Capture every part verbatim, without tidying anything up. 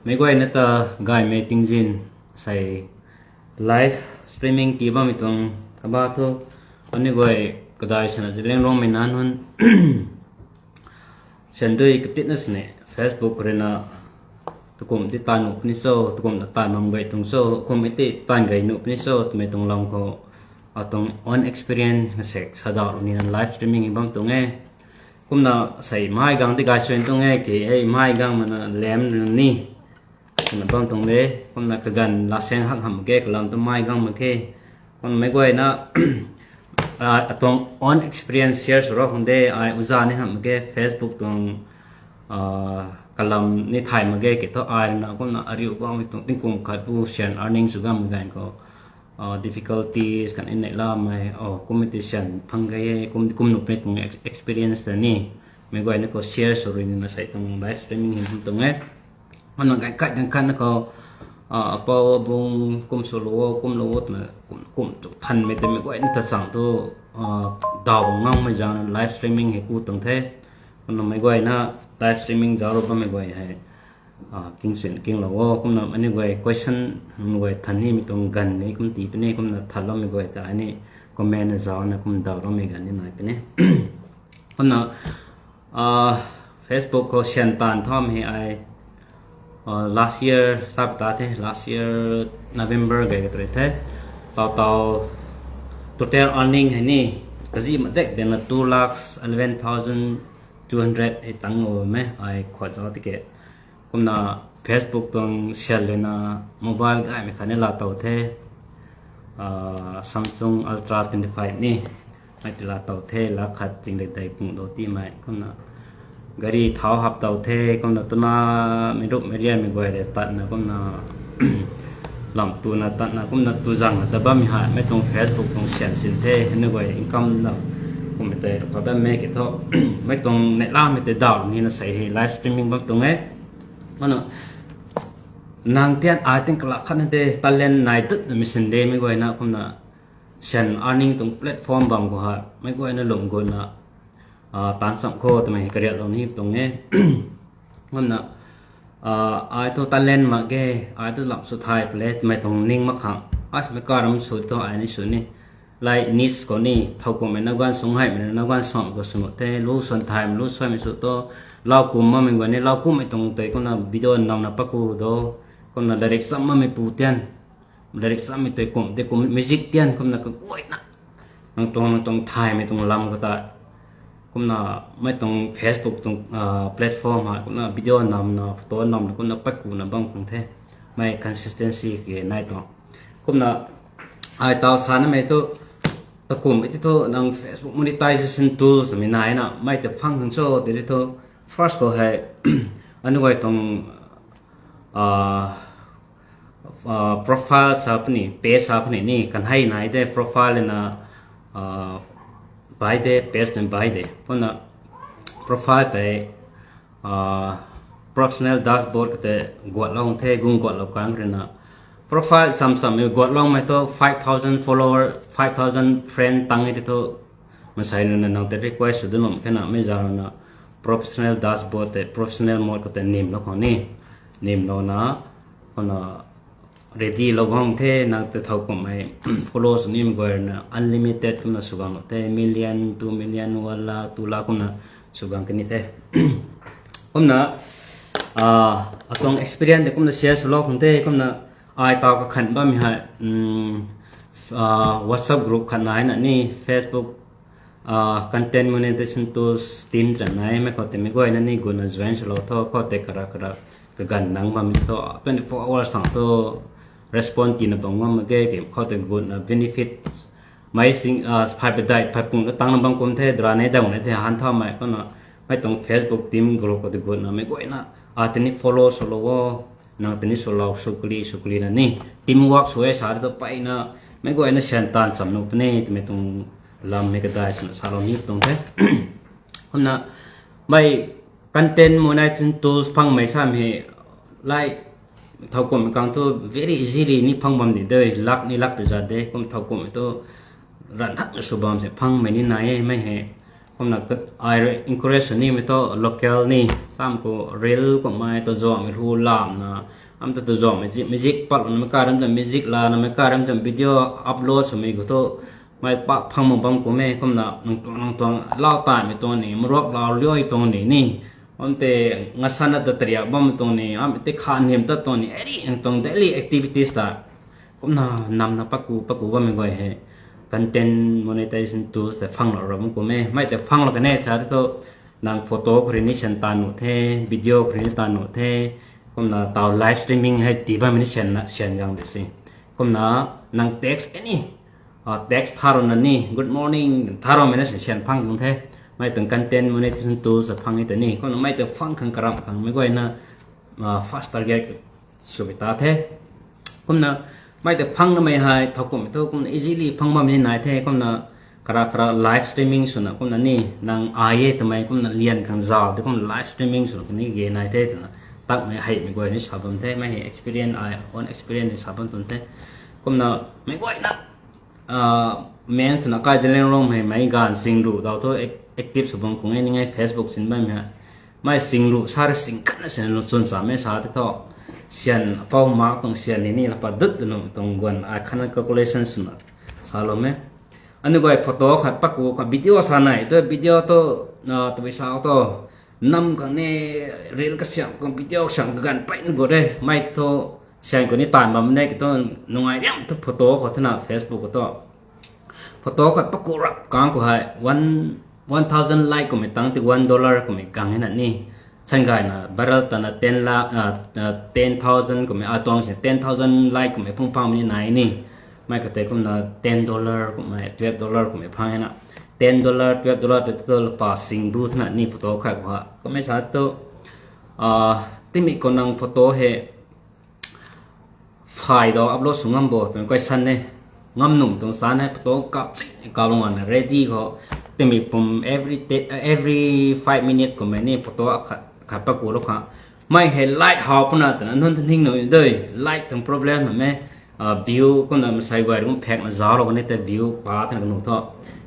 Meic guayna ta gaymei tingzin sei live streaming tii bammei tuang kaba thu, aniu guay kadai swna Zeliangrongmei nac nunc syan dui katitna sini Facebook ruina tukum ti taanv nuh puni cho, tukumna taanv bam guay tuang cho, kum e ti taanv gay nuh puni cho twmei tuang lam khou atuang own experience na sek sadauh nina live streaming bam tuang e. Kumna sei mai gang ti gay swn tuang e ki, hei mai gang mana lam ni twna bam tuang de. Kumna kaganv laseng hak hamh mak ge, kalam tu mai gang mak khe. Kumna meic guayna atuang own experience share sw ra khang de, ai uza ni hamh mak ge, Facebook tuang kalam ni thay mak ge ki thu ai na kumna ariu guangmei tuang tingkum khat bu syan earning sw gammei ganv khou difficulties kan inei lamei, kum e ti syan phang gay e, kum nuhmei tuang experience ta ni meic guayna khou share sw rui nina sei tuang live streaming hei bam tuang e. Kumna ganv khat ganv khat na khou apou abung kum swlou o, kumlou o twna kum tu thanmei tei meic guayna ta chang thu daw bam ngangmei zaeng na live streaming hei ku tuang the. Kumna meic guayna live streaming zauc ru bammei guay hei king swn kinglou o. Kumna aniu guay question nunc guay than nimei tuang ganv ni kum tii puni, kumna thanloumei guay ta ani comment na zaucna kum daw loumei ganv ni nai puni. Kumna Facebook khou syan taanv thaumei hei ai last year sa pata the, last year November gay ka tu rui the. Taw taw total earning hei ni kazih madak dena two lakhs eleven thousand two hundred hei tang o me ai khuat zauc tiki. Kumna Facebook tuang syan lena mobile gaymei khatni laa tow the, Samsung Ultra twenty five ni mei ti laa tow the, laa khat ting le dei pung do timei. Kumna gari thau hap tow the, kumna tuna mei rup mei rianmei guay le tatna kumna lam tuna tatna kumna tu zang ta bammei hei mei tuang Facebook tuang syan sin the, hei ni guay income na kummei tei rui kha bammei ki thu mei tuang neihlamei tei daw nina sei hei live streaming bam tuang e. Kumna nang tian ai ting kalak khatna tei talent nai dut na mei sin de meic guayna kumna syan earning tuang platform bam khou hei meic guayna lum gutna taanv cham kho twmei kariatlou ni tuang e. Kumna ai thu talent mak ge, ai thu lam sw thay pale twmei tuang ning mak khang ai swmei karam sw thu ai ni sw ni. Like niche khou ni thowkumhmei na ganv sung heimei na ganv suamh khou sw nuh the, lu swan thaymei lu suaimei sw tu, lau kum makmei guay ni lau kummei tuang tei kumna video namna paku do, kumna lyric cham makmei pu tian lyric chammei tei kum tei kum music tian kumna kaguayna nang tuang nang tuang thaymei tuang lam khou ta kumna mei tuang Facebook tuang platform hei kumna video namna photo namna kumna patkuna bam khang the. Mei consistency ki nai tuang. Kumna ai taw sa namei thu takum e ti thu nang Facebook monetization tools twmei naina mei ta phang khang cho ti thu first khou hei aniu guay tuang profile sa puni, page sa puni ni kanhei nai de, profile na bai de, page na bai de. Kumna profile tei professional dashboard kate guatlou the, gung guatlou kang ruina profile sam sam e guatloumei thu five thousand follower, five thousand friend tang e ti thu masei nunc na nang tei request sw dun bam khe na mei zaeng ruina professional dashboard tei professional mode khou tei nimlou khang ni, nimlouna kumna ready lou guang the nang tei thowkumhmei follow sw nimei guay ruina unlimited kumna sw guang lou the, million, two million, one lakh, two lakh kumna sw guang kani the. Kumna atuang experience tei kumna share swlou khang the. Kumna ai taw kakhan bammei hei WhatsApp group khat naina ni Facebook content monetization tools team twna naimei khou tei mei guayna ni guna join swlou tho, khou tei kara kara kaganv nang bammei thu twenty four hours tang thu respond tina bam ngam mak ge ki khou tei guna benefit mei sing phay padai phay pung tangna bam kum the, dra nei daw nei the han thaumei kumna mei tuang Facebook team group khou tei guna mei guayna a tini follow swlou o, nang tini swlou sw kali sw kali na ni team work sw e sa tu peyna mei guayna syan taanv cham nuh puni twmei tuang lam mei kadai swna salou ni tuang the. Kumna mei content monetization tools phangmei samei hei like thowkumhmei kang thu very easily ni phang bam di de, lak ni lak pi zat de, kum thowkumhmei thu ran hakna sw bam se phangmei ni nai e mei hei. Kumna ai encourage nimei thu local ni, sam khou reel kummei ta zuanmei hu lamna, am ta ta zuanmei music pat louna mei karam ta music lana mei karam ta video upload swmei khou thu mei pak phang mak bam kum e. Kumna nang tuang nang tuang lau taimei tuang ni, maruak lau lioi tuang ni ni, am tei ngasana ta tariak bam tuang ni, am tei kha nim ta tuang ni, eri nang tuang daily activities ta kumna namna paku paku bammei guay hei content monetization tools tei phanglou ra bam kum e. Mei tei phanglou kan e sa thu, nang photo khou rui ni syan taan nuh the, video khou rui ni taan nuh the, kumna taw live streaming hei tii bammei ni syan gang de se. Kumna nang text any, text tharouna ni good morning tharoumei na syan phang tuang the. Mei tuang content monetization tools phang e tei ni, kumna mei tei phang khang karam khang mei guayna first target swmei ta the. Kumna mei tei phang namei hei thowkumhmei thu kumna easily phang bammei ni nai the. Kumna kara kara live streaming swna kumna ni nang ai e twmei kumna lian khang zau tei kumna live streaming swna kani ge nai the twna takmei heimei guay ni sa bam the. Mei hei experience, ai own experience ni sa bam tuang the. Kumna mei guayna main swna kai Zeliangrong hei mei ganv singruh daw thu active sw bam kung e ni ngai Facebook sin bammei hei. Mei singruh sa rui sing khatna sina lung chwn samei sa tei thu, syan apou mak tuang syan ni ni lapa dut nuh tuang guan ai khatna calculation swna saloumei. Aniu guay photo khat paku kha video sa nai tu video tu, tabui sa tu nam khang ni reel kasiam khang video kasiam kaganv peyna gut e. Mei tei thu syan khou ni taanv bam ne ki thu nungai riam thu photo khou thena Facebook khou thu photo khat paku rap kang khou hei one thousand like kummei tang ti one dollar kummei gang e na ni. San gayna viral tana ten lakh, ten thousand kummei atuang si ten thousand like kummei phung phangmei ni nai ni. Mei khat tei kumna ten dollar kummei twelve dollar kummei phang e na. Ten dollar, twelve dollar tei tu lapa singruh thena ni photo khat khou ha kummei sa tu, timei khou nang photo hei phay daw upload sw ngam bo twmei question e. Ngam num tuang sa ne, photo kap chini kap lung ana ready khou, timei pum every five minutes kummei ni photo khat paku lou kha. Mei hei like how puna twna nunc ta ning nuh de, like tuang problem na me. View kumna masai guay kum phekna zauclou kani tei view pa thena kanu thu.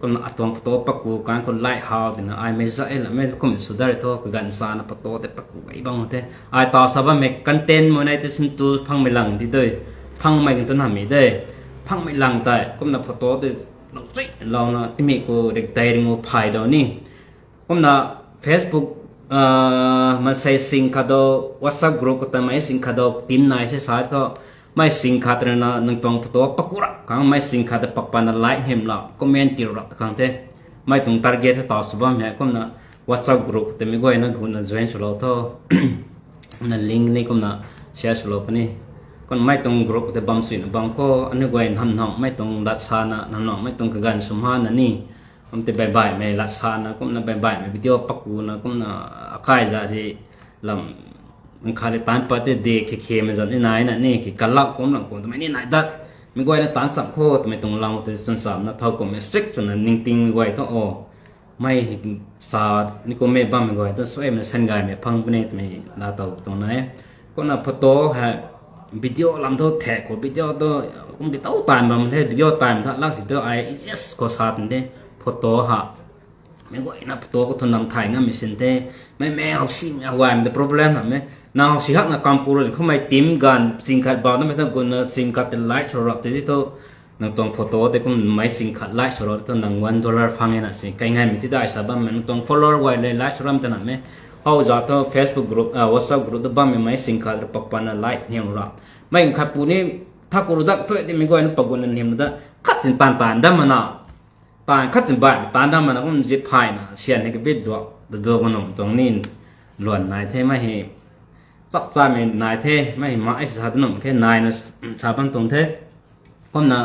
Kumna atuang photo paku kang khou like how twna ai mei zay lamei kum sw dar thu kaganv sana photo tei paku gay bam the. Ai taw sa bammei content monetization tools phangmei lang di de, phangmei kan tu namei de, phangmei lang tei kumna photo tei lou chui louna timei khou rik tei ring u phay daw ni. Kumna Facebook, masei sing khat daw, WhatsApp group khou ta mei sing khat daw team nai se sa thu, mei sing khat rui na nang tuang photo paku rap khang mei sing khat ta pakpatna like hym la comment tiu rap khang the. Mei tuang target hei taw sw bam hei kumna WhatsApp group khou ta mei guayna guna join swlou tho. Na link ni kumna share swlou puni. Kumna mei tuang group khou ta bam suina bam khou aniu guay nam nam mei tuang lat sana nam nam mei tuang kaganv swmana ni. Kum tei baih baihmei lat sana kumna baih baihmei video pakuna kumna akai za di lam khat di taanc pat tei de khe khemei zam ni nai na ni ki kalak kum lam kum twmei ni nai dat. Mei guayna taanc cham khou twmei tuang lam tei chwn chamna thow kummei strict swna ningtingmei guay thu o. Mei sa ni kummei bammei guay thu suaimei san gaymei phang puni twmei laa tow tuang nai. Kumna photo hei video lam thu thek khou video thu kum ki tow time bam the, video time tha lak si thu ai easiest khou sa tan the. Photo ha mei guayna photo khou thu nam thay ngammei sin the. Mei mei hausimei guaymei ta problem na me. Nang hausi hakna kam ku ro khoumei team ganv sing khat bam namei thu guna sing khat tei like sw rap tei di thu nang tuang photo tei kum mei sing khat like sw rap tei thu nang one dollar phang e na si. Kai ngaimei ti dai sa bammei nang tuang follower guay le like sw ram ta na me. Hou za thu Facebook group, WhatsApp group ta bammei mei sing khat rui pakpatna like niam rap. Mei khat pu ni tha ku ru dak thu timei guayna pakguna niam da khat sin taanv taanv dam mana. Taanv khat sin baihmei taanv dam mana kum zip phayna syan hei kabit duak da duak num tuang ni luan nai the mei hei. Chap chamei nai the mei hei ma ai sa ta num khe naina sa bam tuang the. Kumna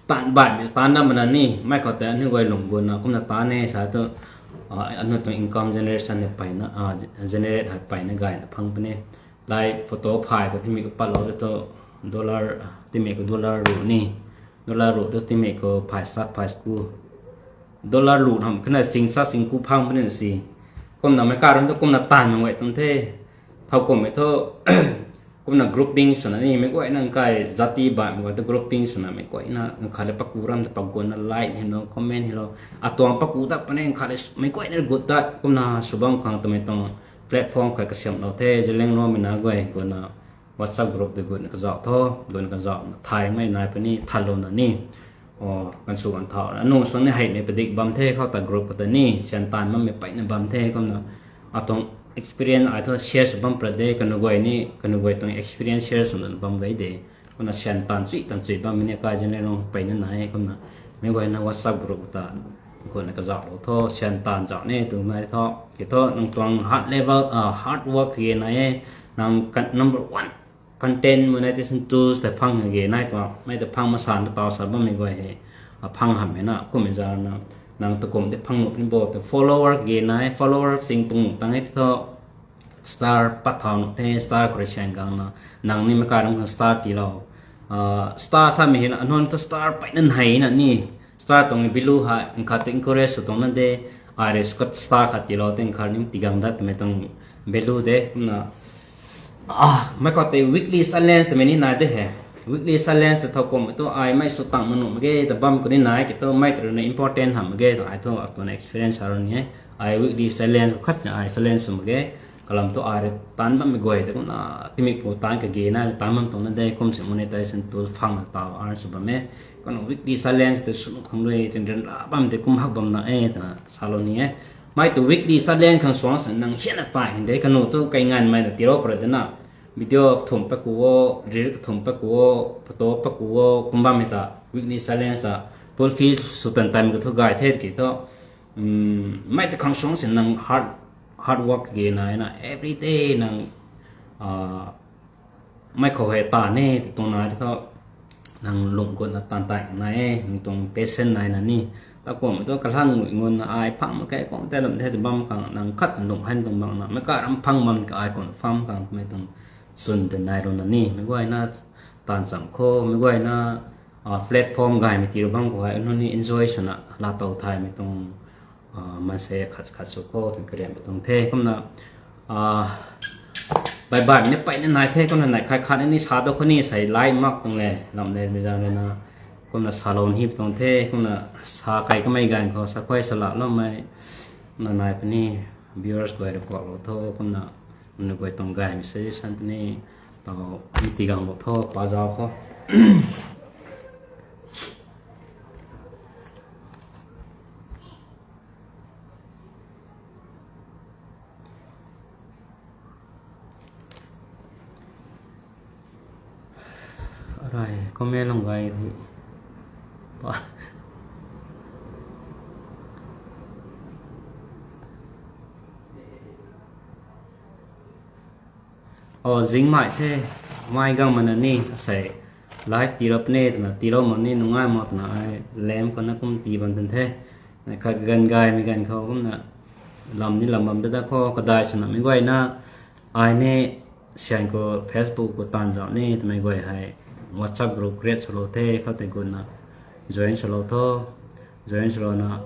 taanv baihmei taanv dam mana ni mei khou tei aniu guay lung guna kumna taanv e sa thu aniu tuang income generation hei peyna, generate hei peyna gayna phang puni. Like photo phay khou timei khou patlou tei thu dollar, timei khou dollar ruh ni, dollar ruh thu timei khou phay sat phay sku, dollar ruh ham khatna sing sat sing ku phang puni si. Kumna mei karam thu kumna taanv mei guay tuang the. Thow kummei thu Kumna grouping swna ni meic guayna nang kai jati baihmei guay ta grouping swna meic guayna nang khat le paku ram ta paguanna like hei lo, comment hei lo. Atuang paku dat puni nang khat le meic guayna gut dat kumna sw bam khang twmei tuang platform khat kasiamhlou the. Zeliangrongmei na guay guanna WhatsApp group tei guanna kazauh tho, guanna kazauhna thaymei nai puni thanlouna ni o, kan sw kan thau. Anu suang ni heimei padik bam the khou ta group khou ta ni syan taanv bammei peyna bam the kumna. Atuang experience ai thu share sw bam pra de, kanu guay ni, kanu guay tuang experience share swna bam gay de. Kumna syan taanv chui, taanv chui bammei ni kai Zeliangrong peyna nai kumna. Meic guayna WhatsApp group ta guanna kazauhlou tho, syan taanv zauh ni tu nai tho. Ki thu nang tuang hard level, ah, hard work kage nai e, nang kan-, number one content monetization tools ta phang kage nai tuang, mei ta phang masan ta taw sa bammei guay hei, a, phang hamhmei na, kummei zana, nang ta kum tei phang nuh puni bo, ta follower kage nai, follower sing pung tang e tho, star pat thau nuh the, star khou rui syan gangna, nang ni meic kai ram khang star tiilou. Ah, star samei hei na, anunc thu star peyna nai na ni, star tuang value hei, nkhat ta encourage sw tuang na de, ai rui skat star khat tiilou, tei nkhat ni tigang dat twmei tuang value de, kumna, ah, meic khou tei weekly challenge twmei ni nai de he. Weekly challenge ta thowkumhmei thu ai mei sw tang ma nuh mak ge, ta bam khou ni nai, ki thu mei ta rui na important hamh mak ge, ta ai thu atuang experience sa rou ni e. Ai weekly challenge khat na ai challenge sw mak ge. Kalam thu ai rui taanv bammei guay ta kumna, timik pu taanv kage na, taanv bam tuang na de, kum se monetization tool phang na taw earn sw bam e. Kumna weekly challenge tei sw nuh khang rui, tin ryanra bam tei kum hak bam na e, twna salou ni e. Mei tu weekly challenge khang suang sa nang hianna tai hyn de, kanu thu kai nganvmei na tiilou pra de na. Video kathumh pat ku o, reel kathumh pat ku o, photo pat ku o, kum bammei ta weekly challenge ta fulfill sw tan tanmei kathu gay the ki thu, mei ta khang suang si nang hard, hard work kage nai na, everyday nang, ah, mei khou hei taanv e tw tuang nai thu, nang lung gutna taanv tai nai e, nang tuang passion nai na ni. Ta kummei thu kalhang ngui ngunna ai phang mak khe, kum tei lam the tw bam khang nang khat lung han tuang bang na, meic kai ram phang bam ka ai kum phang khang twmei tuang chwn tei nai rou na ni. Meic guayna taanv cham khou, meic guayna, ah, platform gaymei tii rou bam khou hei, nunc ni enjoy swna laatow thaymei tuang, ah, maansei khat khat sw khou twna kariammei tuang the. Kumna, ah, baih baihmei ni peyna nai the, kumna nai khat khat ni sa dou khou ni sei lai mak tuang le, lam le mei zaeng le na. Kumna salou ni tuang the, kumna sa kai kamei ganv khou sa khuay sa laloumei na nai puni, viewers guay rui kuaklou tho, kumna nunc guay tuang gaymei suggestion puni taw, mi tii ganglou tho, pa zauc khou. Arai, comment lung gay the. Pa. O, zingmei the, mei gang mana ni, asei, live tii rap ne, twna, tii rou mak ni, nungai mak twna, ai, lam khou na kum tii bam tan the. Khat ganv gaymei ganv khou kumna, lam ni lam bam da da khou, kadai swna meic guayna, ai ni, syan khou Facebook khou taanv zauh ni, twmei guay hei, WhatsApp group create swlou the, khou tei gutna, join swlou tho, join swlouna,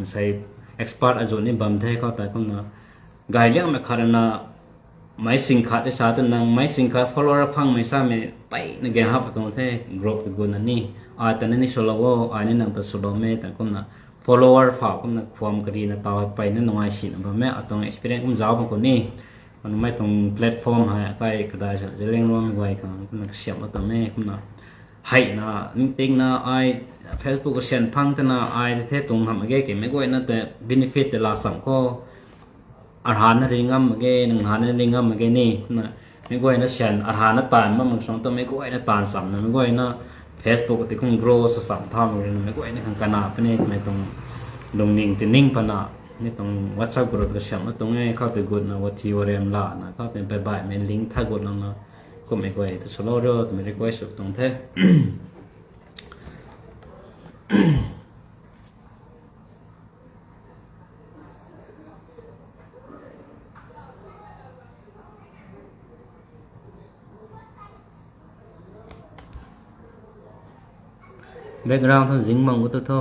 sei expert azuh ni bam the, khou tei kumna, gay liangmei khat rui na, meic sing khat e sa tu nang, meic sing khat follower phangmei samei, peyna gang hap tuang the, group tei gutna ni, ai ta na ni swlou o, ai ni nang ta swlou me, ta kumna, follower pha kumna, khwam karina taw hei peyna nungai sina bam e, atuang experience kum zauc bam khou ni, kumna mei tuang platform hei, kai kadai sa, Zeliangrongmei guay khang, kumna kasiamh a tuang e, kumna, heina, ningtingna, ai, Facebook khou syan phang tana, ai, the tuang hamh mak ge, kei meic guayna ta benefit tei laa cham khou, arhana ring ngam mak ge, nang hana ring ngam mak ge ni, kumna, meic guayna syan, arhana taanv bam mak suang tu, meic guayna taanv chamna, meic guayna Facebook tei kum grow sa cham tha mak rui na, meic guayna khang kana puni, twmei tuang lungning tei ning pana, ni tuang WhatsApp group kasiamh a tuang e, khou tei gutna, wathi warem lana, khou tei baih baihmei link tha gutna, kummei guay ta swlou rio, twmei request sw tuang the. Background thu zing mang gu tu tho.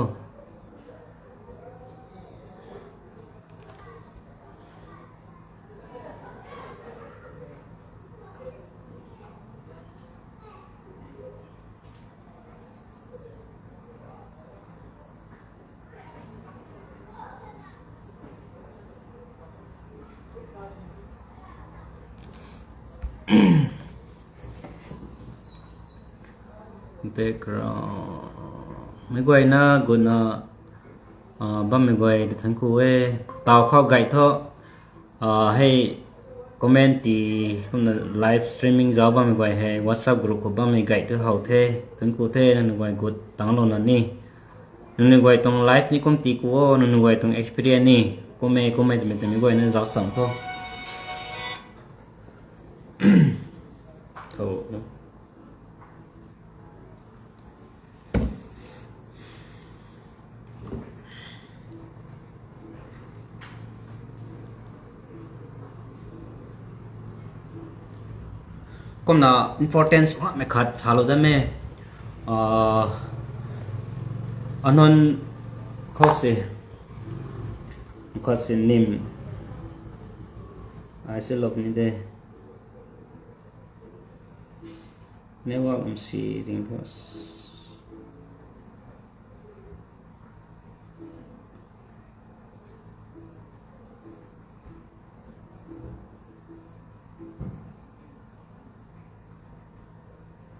Background. Meic guayna gutna bammei guay ta thank you e. Taw khou gay thu, hei comment ti, kumna live streaming zauc bammei guay hei WhatsApp group khou bammei gay thu how the, thank you the, nangniw guay gut tangclouna ni. Nangniw guay tuang life ni kum ti ku o, nangniw guay tuang experience ni kum e, kum e twmei twmei guayna zauc cham khou. Kumna importance hamhmei khat salou dat e. Anun khou se, khat se nim, ai se lop ni de. Network lam si ring khou.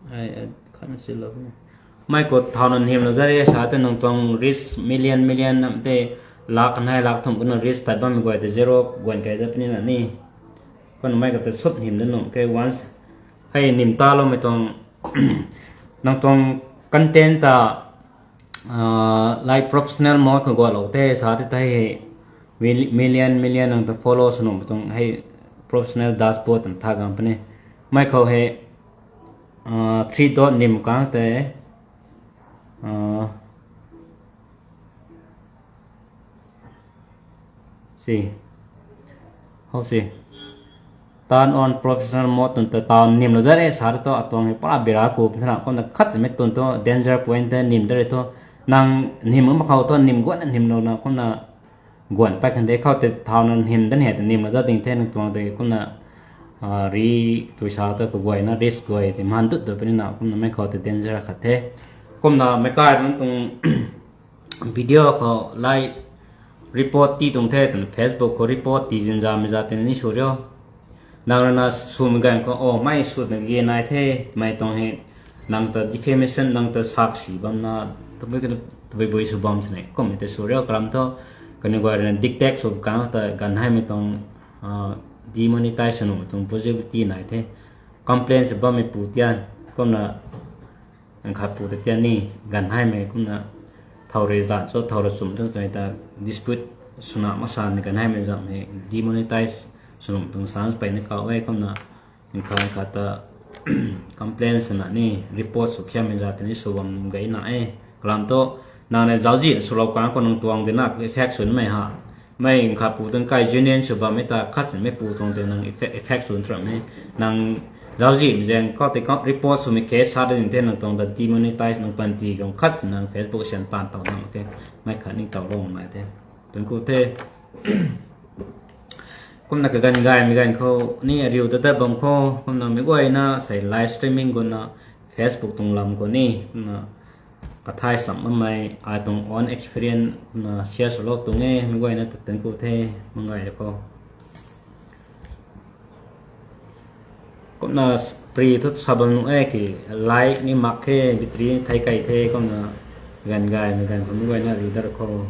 Ai, ai, khatna silou e. Mei khou thauna nhimlou dat re sa tei nang tuang reach million, million nam tei lakh kanei lakh thumh kumna reach tat bammei guay tei zero guan kai dat puni na ni. Kumna mei khou tei sut nhim dat nuh khe once hei nim taloumei tuang, nang tuang content ta like professional mode khou gualou the sa tei tei hei million, million nang ta follow sw nuhmei tuang hei professional dashboard tam tha gang puni. Mei khou hei three dot nim kang tei si, how si, turn on professional mode twn ta taw nimlou dat re sa tei thu atuang hei pura bira ku puni thena kumna khat simei twn thu danger point tei nim dat re thu nang nim mak khou thu nim guatna nimlouna kumna guan pat khan de khou tei thauna nhim dat hei ta nimlou dat ding the nang tuang tei kumna ri tui sa ta kaguayna reach guay tei man dut dut puni na kumna mei khou tei danger khat the. Kumna meic kai nang tuang video khou like report ti tuang the twna Facebook khou report ti zinzamei za tei ni sw rio. Nang rui na swmei ganv khou o mei sw tang ge nai the mei tuang hei nang ta defamation nang ta saksi bamna tabui bui sw bam sini kummei tei sw rio kalam thu kaniw guay rui na detect sw kang ta ganv heimei tuang demonetize sw nuhmei tuang possibility nai the. Complain sw bammei pu tian kumna nkhat pu ta tian ni ganv heimei kumna thow rui zan cho thow rui chum ta twmei ta dispute swna masan ni ganv heimei zam hei demonetize sw nuh tuang chance peyna kau e kumna nkhat nkhat ta complain swna ni report sw khiammei za tei ni sw bam gayna e. Kalam thu nang rui zauczihna swlou kang khou nang tuang dina effect sw nimei ha mei nkhat pu tuang kai union sw bammei ta khat simei pu tuang tei nang effect sw nthramei nang zauczihmei zaeng khou tei report swmei khe sa ding the nang tuang ta demonetize nang panty gang khat si nang Facebook sian pan taw nang khe mei khat ni taw lou nai the. Tun ku the. Kumna kaganv gaymei ganv khou ni ariu ta dat bam khou kumna meic guayna sei live streaming guna Facebook tuang lam khou ni kumna kathai sam bammei ai tuang own experience kumna share swlou tuang e meic guayna ta tun ku the. Mangai khou kumna pri thu sa bam nuh e ki like ni mak khe battery thei kai the kumna ganv gaymei ganv khou meic guayna ariu dat khou